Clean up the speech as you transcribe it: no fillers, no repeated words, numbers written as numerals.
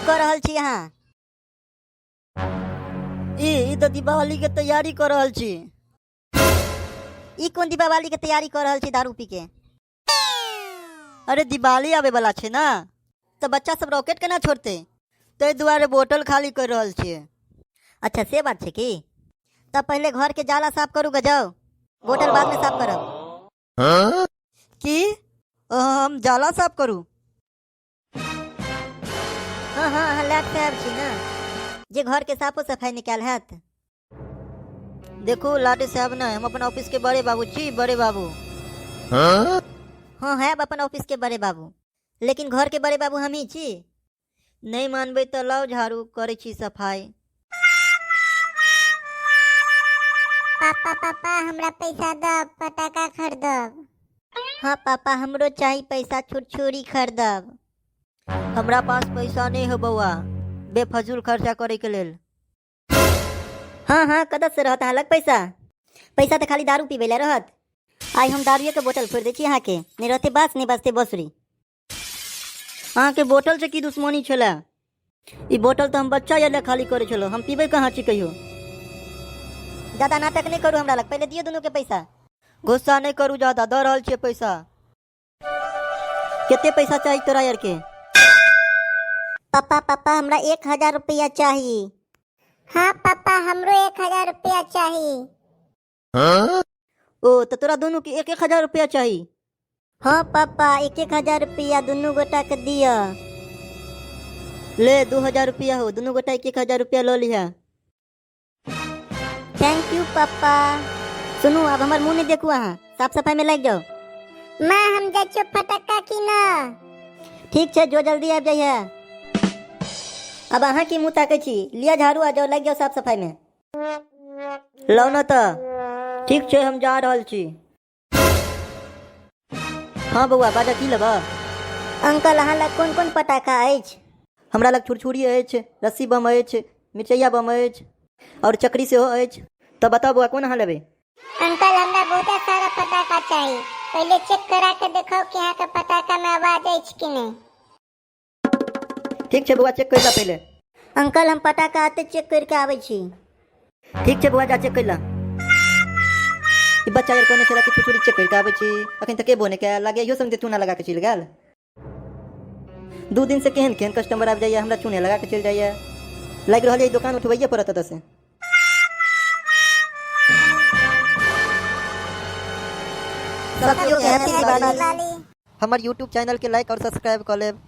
कऽ रहल छी अहाँ? ई ई तऽ दीपावली के तैयारी कऽ रहल छी। ई कोन दीपावली के तैयारी कऽ रहल छी दारू पी के? अरे दिवाली आबै वाला छै ना, तऽ बच्चा सब रॉकेट केना छोड़तै? ताहि दुआरे बोतल खाली कर रहल छियै। अच्छा से बात छै की? तब पहिले घर के जाला साफ करू गे, जाउ, बोतल बाद में साफ करब। की हम जाला साफ करू? हाँ हाँ, अहाँ लाट साहब छी ने जे घर के साफो सफाई निकाल हैत। देखू लाटे साहब नहि, हम अपन ऑफिस के बड़े बाबू छी, बड़े बाबू। हाँ हैब अपन ऑफिस के बड़े बाबू, लेकिन घर के बड़े बाबू हमही छी। नहि मानबै तऽ लाउ झाड़ू, करै छी सफाई। पापा पापा हमरा पैसा दब, पटाखा खरीदब। हाँ पापा हमरो चाही पैसा, छुरछुरी खरीदब। हमरा पास पैसा नहि हो बौआ बेफजूल खर्चा करे के लेल। हाँ हाँ, कतऽ से रहत अहाँ लग पैसा? पैसा तऽ खाली दारू पीबै लए रहत। आइ हम दारुए के बोतल फोड़ि दै छी अहाँके, नहि रहतै बास नहि बजतै बसुरी। अहाँके बोतल से की दुश्मनी छलै? ई बोतल तऽ हम बच्चा यार खाली करै छलहुँ, हम पीबै कहाँ छी कहियो। ज्यादा नाटक नहि करू हमरा लग, पहिले दियौ दुनू के पैसा। गुस्सा नहि करू ज्यादा, दऽ रहल छियै पैसा। कते पैसा चाही तोरा यार के? पापा पापा हमरा 1000 रुपया चाही। हाँ पापा हमरो 1000 रुपया चाही। ओ तऽ तोरा दुनू के 1-1 हजार रुपया चाही? हाँ पापा, 1-1 हजार रुपया दुनू गोटा के दिअ। ले 2000 रुपया हो, दुनू गोटा 1-1 हजार रुपया लऽ लिहा। Thank you पापा। सुनू, आब हमर मुँह नहि देखू, अहाँ साफ सफाई में लागि जाउ। माँ हम जाइ छियौ फटक्का कीनऽ। ठीक छै, जो जल्दी आबि जाइए। अब अहाँ की मुँह ताकै छी? लिअ झाड़ू आ जाउ, लागि जाउ साफ सफाई में। लौ ने तऽ। ठीक छै, हम जा रहल छी। हाँ बौआ बाजा, की लेबऽ? अंकल अहाँ लग कोन कोन पटाखा अछि? हमरा लग छुरछुरी अछि, रस्सी बम अछि, मिरचैया बम अछि आओर चक्री सेहो अछि। तऽ बताउ बौआ, कोन अहाँ लेबै? अंकल हमरा बहुते सारा पटाखा चाही, पहिले चेक करा के देखाउ कि अहाँके पटाखा में आवाज अछि कि नहि। ठीक छै बौआ, चेक कर ला पहिले। अंकल हम पटाखा आते चेक करके आबै छी। ठीक छै बौआ, जा चेक कर ला। ई बच्चा यार कहने छला कि छुरछुरी चेक करके आबै छी, अखन तक एबो नहि कयल, लागे इहो संगे चूना लगा के चलि गेल। 2 दिन से केहन केहन कस्टमर आबि जाइए, हमरा चूने लगा के चलि जाइए। लागि रहल यऽ ई दोकान उठबैये पड़त एतऽ से। सबके हैप्पी दिवाली। हमर यूट्यूब चैनल के लाइक और सब्सक्राइब कऽ लेब।